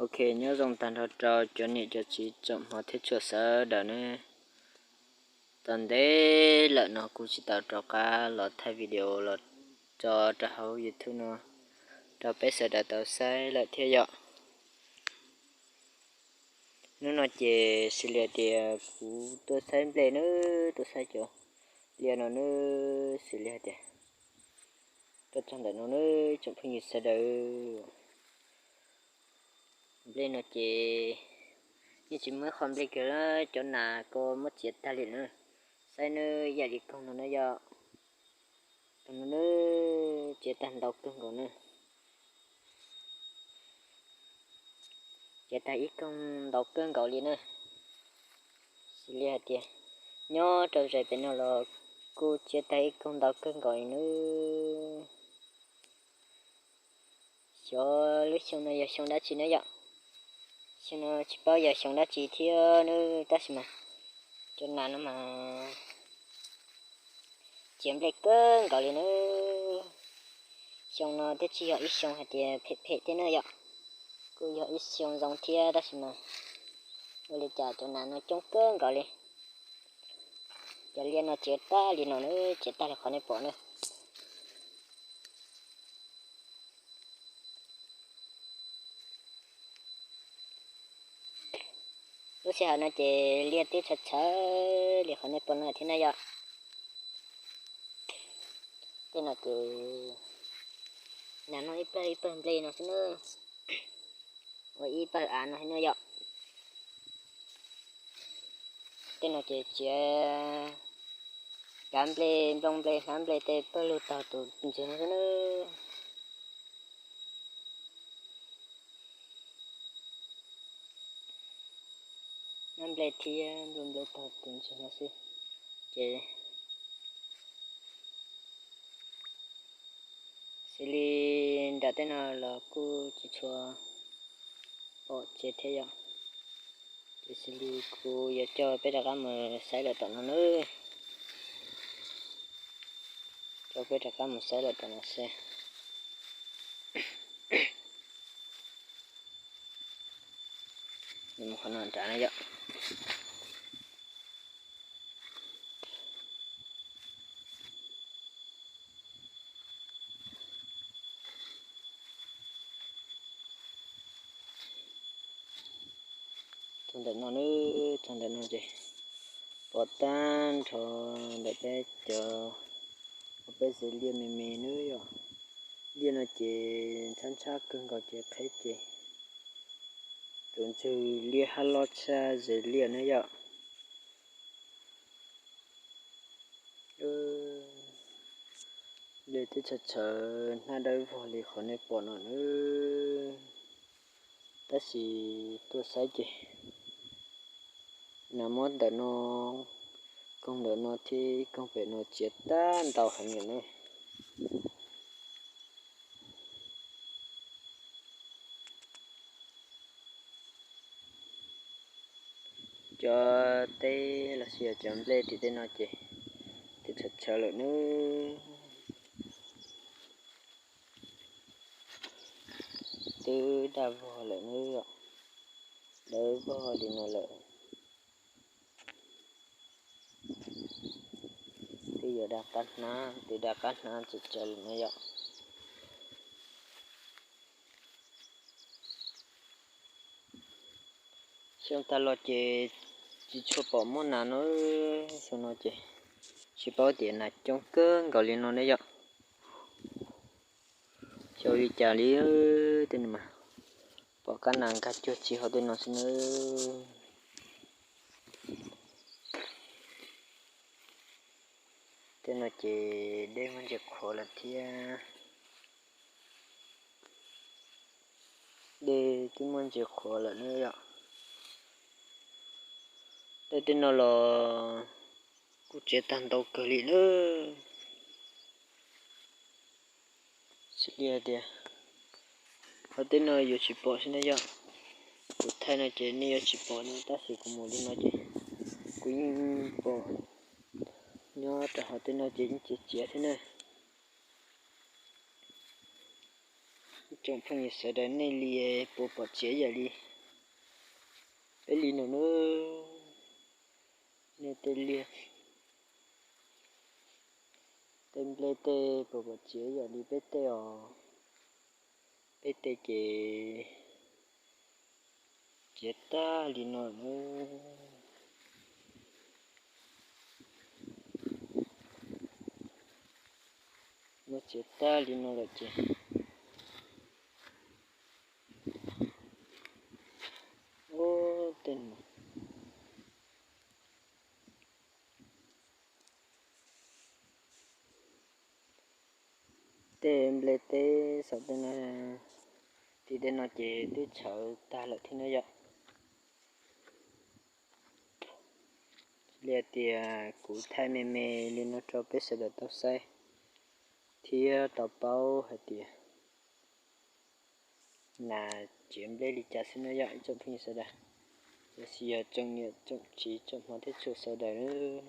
Ok, nyob zoo tag nrho rau cov niam cov txiv tsoom hmov thiab tshua sawv daws nawb. Tau ntev lawm no kuv tsis tau rov qab los thaij video los tso rau hauv YouTube no rau peb sawv daws tau saib lawm thiab yom. Hnub no ces xws li tias kuv tuaj saib nplej nawb, tuaj saib cov liaj no nawb, xws li hais tias tuaj txog ntawm no nawb tsoom phooj ywg sawv daws. Nplej no ces yeej tsis muaj ib qho nplej kiag, cov nas ko muab txiav tag li na. Saib nawb, ib yam li koog no na yom. Koog no nawb, txiav tag ntau kawg nkaus na. Txiav tag ib koog ntau kawg nkaus li na. Xws li hais tias nyob rau zais pem no los kuj txiav tag ib koog ntau kawg nkaus li nawb. Xyov lub xyoo no yog xyoo dab tsi na yom. Xyoo no tsis paub yog xyoo dab tsi thiab nawb, tab sis mas cov nas no mas txiav nplej kawg nkaus li nawb. Xyoo no twb tsis yog ib xyoo hais tias phem phem thiab na yom, kuj yog ib xyoo zoo thiab tab sis mas ua li cas cov nas no coob kawg nkaus li. Cov liaj no txiav tag li no na, txiav tag li qhov nej pom na. Lub sij hawm no ces liaj twb txhawv txhawv li qhov nej pom no thiab na yom. Tej no ces nas noj ib pawg ib pawg nplej no xwb na, ua ib pawg av no xwb na yom. Tej no ces txiav kav nplej, nplooj nplej, hlab nplej tej pawg lug taug tus ntswg no xwb na. Hlab nplej thiab nplooj nplej taug tus ntswg no xwb ces xws li nram tej no los kuj tsis tshua pom txiav thiab yom. Ces xws li kuv yuav coj peb rov qab mus saib lawm tom no nawb. Coj peb rov qab mus saib lawm tom no seb. Mus qhov no nrad na yom. Txog ntawm no nawb, txog ntawm no ces pom tag nrho ntawm peb cov, peb zes liaj me me nawb yom. Liaj no ces ntshab ntshab kawg nkaus ces qheb ces tus ntswg liaj hab lob tshaj zes liaj nawb yom. Liaj twb txhawv txhawv hnab dawb vog li qhov nej pom no nawb. Tab sis tuaj saib ces nas muab ntawm no, koog ntawm no thiab ib koog pem no txiav tag ntau heev lawm nawb. Cov teb los sis yog cov nplej tim tej no ces twb txhawv txhawv lawm nawb. Twb daj vog lawm nawb, dawb vog li no lawm. Twb yuav daj qab hnab, twb daj qab hnab txaus txaus lawm no yom. Xyoo tag los ces tsis tshua pom muaj nas no, xyoo no ces tsis paub tias nas coob kawg nkaus li no ne yom. Xyov li cas li, tej no mas pom kab nas nkag cuag tsis hauv tej no xwb nawb. Tej no ces dej muaj ntses qhuav lawm thiab. Dej twb muaj ntses qhuav lawm nawb yom. Dej tej no los kuj txiav tag ntau kawg li nawb. Xws li hais tias qhov tej no yuav tsis pom xwb na yom. Kuv thaij no ces nej yuav tsis pom no tab sis kuv mus li no ces kuv yeej pom. Nyob rau hauv tej no ces yeej txiav txiav thiab na. Tsoom phooj ywg sawv daws, nej li puas pom txiav yam li peb li no na? Nej tej liaj tej nplej tej puas pom txiav yam li peb tej os? Peb tej ces txiav tag li no na. Muab txiav tag li no lawm ces, ub, tej no, tej nplej teb saum tej no, tim tej no ces twb tshawv tag lawm thiab na yom. Li hais tias kuv thaij me me li no rau peb sawv daws tau saib thiab tau paub hais tias nas txiav nplej li cas xwb na yom, ib tsoom phooj ywg sawv daws. Tiam sis yog tsoom niam tsoom txiv tsoom hmov thiab tshua sawv daws,